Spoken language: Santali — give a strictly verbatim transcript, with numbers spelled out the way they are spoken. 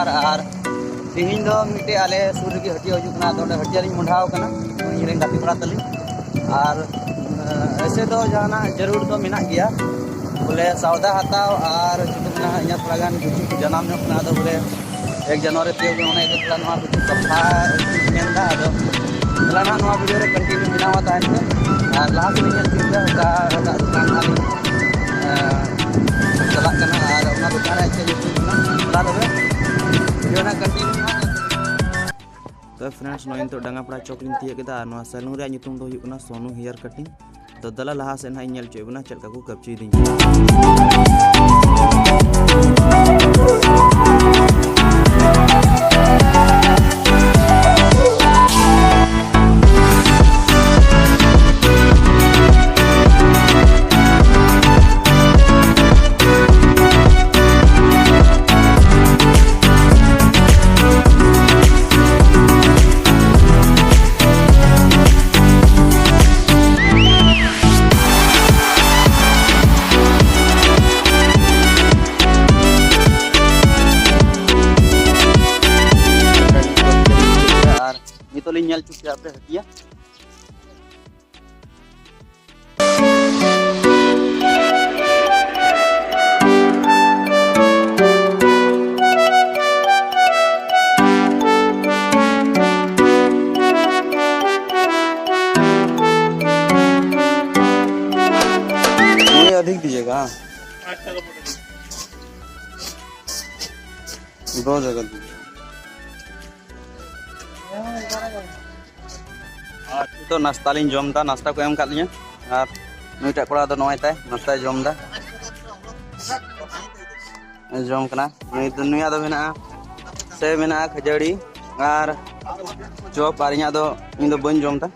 ᱟᱨ ᱛᱮᱦᱮᱧ ᱫᱚ ᱢᱤᱫᱴᱮᱡ ᱟᱞᱮ ᱥᱩᱨ ᱨᱮᱜᱮ ᱦᱟᱹᱴᱤᱭᱟᱹ ᱦᱩᱭᱩᱜ ᱠᱟᱱᱟ, ᱟᱫᱚ ᱚᱸᱰᱮ ᱦᱟᱹᱴᱤᱭᱟᱹ ᱞᱤᱧ ᱢᱚᱦᱰᱟᱣ ᱠᱟᱱᱟ, ᱤᱧ ᱨᱮᱱ ᱜᱟᱛᱮ ᱠᱚᱲᱟ ᱛᱟᱹᱞᱤᱧ᱾ ᱟᱨ ᱮᱥᱮ ᱫᱚ ᱡᱟᱦᱟᱱᱟᱜ ᱡᱟᱹᱨᱩᱲ ᱫᱚ ᱢᱮᱱᱟᱜ ᱜᱮᱭᱟ, ᱵᱚᱞᱮ ᱥᱟᱣᱫᱟ ᱦᱟᱛᱟᱣ ᱟᱨ ᱪᱮᱫ ᱠᱚ ᱢᱮᱱᱟ, ᱤᱧᱟᱹᱜ ᱛᱷᱚᱲᱟ ᱜᱟᱱ ᱠᱤᱪᱷᱩ ᱡᱟᱱᱟᱢ ᱧᱚᱜ ᱠᱟᱱᱟ, ᱟᱫᱚ ᱵᱚᱞᱮ ᱮᱠ ᱡᱟᱱᱩᱣᱟᱨᱤ ᱛᱤᱭᱳᱜ ᱠᱟᱱᱟ, ᱚᱱᱟ ᱤᱭᱟᱹᱛᱮ ᱛᱷᱚᱲᱟ ᱱᱚᱣᱟ ᱠᱤᱪᱷᱩ ᱥᱟᱯᱷᱟ ᱢᱮᱱᱫᱟ᱾ ᱟᱫᱚ ᱫᱮᱞᱟ ᱱᱟᱦᱟᱜ ᱱᱚᱣᱟ ᱵᱷᱤᱰᱤᱭᱳ ᱨᱮ ᱠᱚᱱᱴᱤᱱᱤᱭᱩ ᱵᱮᱱᱟᱣ ᱛᱟᱦᱮᱱ ᱯᱮ᱾ ᱟᱨ ᱞᱟᱦᱟ ᱥᱮᱫ ᱤᱧ ᱧᱮᱞ ᱴᱷᱤᱠ ᱮᱫᱟ, ᱚᱠᱟ ᱚᱠᱟ ᱫᱚᱠᱟᱱ ᱱᱟᱦᱟᱜ ᱞᱤᱧ, ᱮᱸ, ᱪᱟᱞᱟᱜ ᱠᱟᱱᱟ ᱟᱨ ᱚᱱᱟ ᱫᱚᱠᱟᱱ ᱨᱮᱭᱟᱜ ᱪᱮᱫ ᱧᱩᱛᱩᱢ ᱠᱟᱱᱟ᱾ ᱫᱮᱞᱟ ᱛᱚᱵᱮ ᱵᱷᱤᱰᱤᱭᱳ ᱱᱟᱦᱟᱜ ᱠᱚᱱᱴᱤᱱᱤᱭᱩ ᱱᱟᱦᱟᱜ ᱧᱮᱞ ᱯᱮ᱾ ᱛᱚ friends, ᱱᱚᱜᱼᱚᱭ ᱱᱤᱛᱚᱜ ᱰᱟᱸᱜᱟᱯᱟᱲᱟ ᱪᱚᱠ ᱞᱤᱧ ᱛᱤᱭᱳᱜ ᱠᱮᱫᱟ ᱟᱨ ᱱᱚᱣᱟ salon ᱨᱮᱭᱟᱜ ᱧᱩᱛᱩᱢ ᱫᱚ ᱦᱩᱭᱩᱜ ᱠᱟᱱᱟ ᱥᱳᱱᱩ hair cutting᱾ ᱛᱚ ᱫᱮᱞᱟ ᱞᱟᱦᱟ ᱥᱮᱫ ᱱᱟᱦᱟᱜ ᱤᱧ ᱧᱮᱞ ᱦᱚᱪᱚᱭᱮᱫ ᱵᱚᱱᱟ ᱪᱮᱫ ᱞᱮᱠᱟ ᱠᱚ ᱠᱟᱹᱯᱪᱤᱭᱮᱫᱤᱧ ᱠᱟᱱᱟ᱾ ᱟᱨ ᱱᱤᱛᱚᱜ ᱞᱤᱧ ᱧᱮᱞ ᱦᱚᱪᱚ ᱯᱮᱭᱟ ᱟᱯᱮ ᱦᱟᱹᱴᱤᱭᱟᱹ᱾ ये अधिक दीजिएगा, हाँ। दो जगह दीजिए। ᱟᱨ ᱱᱤᱛᱚᱜ ᱱᱟᱥᱛᱟ ᱞᱤᱧ ᱡᱚᱢ ᱮᱫᱟ, ᱱᱟᱥᱛᱟ ᱠᱚ ᱮᱢ ᱟᱠᱟᱫ ᱞᱤᱧᱟ᱾ ᱟᱨ ᱱᱩᱭᱴᱟᱜ ᱠᱚᱲᱟ ᱫᱚ ᱱᱚᱜᱼᱚᱭ ᱛᱟᱭ ᱱᱟᱥᱛᱟᱭ ᱡᱚᱢ ᱮᱫᱟ, ᱡᱚᱢ ᱠᱟᱱᱟ᱾ ᱱᱩᱭ ᱫᱚ, ᱱᱩᱭᱟᱜ ᱫᱚ ᱢᱮᱱᱟᱜᱼᱟ, ᱥᱮᱣ ᱢᱮᱱᱟᱜᱼᱟ, ᱠᱷᱟᱹᱡᱟᱹᱲᱤ ᱟᱨ ᱪᱚᱯ, ᱟᱨ ᱤᱧᱟᱹᱜ ᱫᱚ, ᱤᱧ ᱫᱚ ᱵᱟᱹᱧ ᱡᱚᱢ ᱮᱫᱟ᱾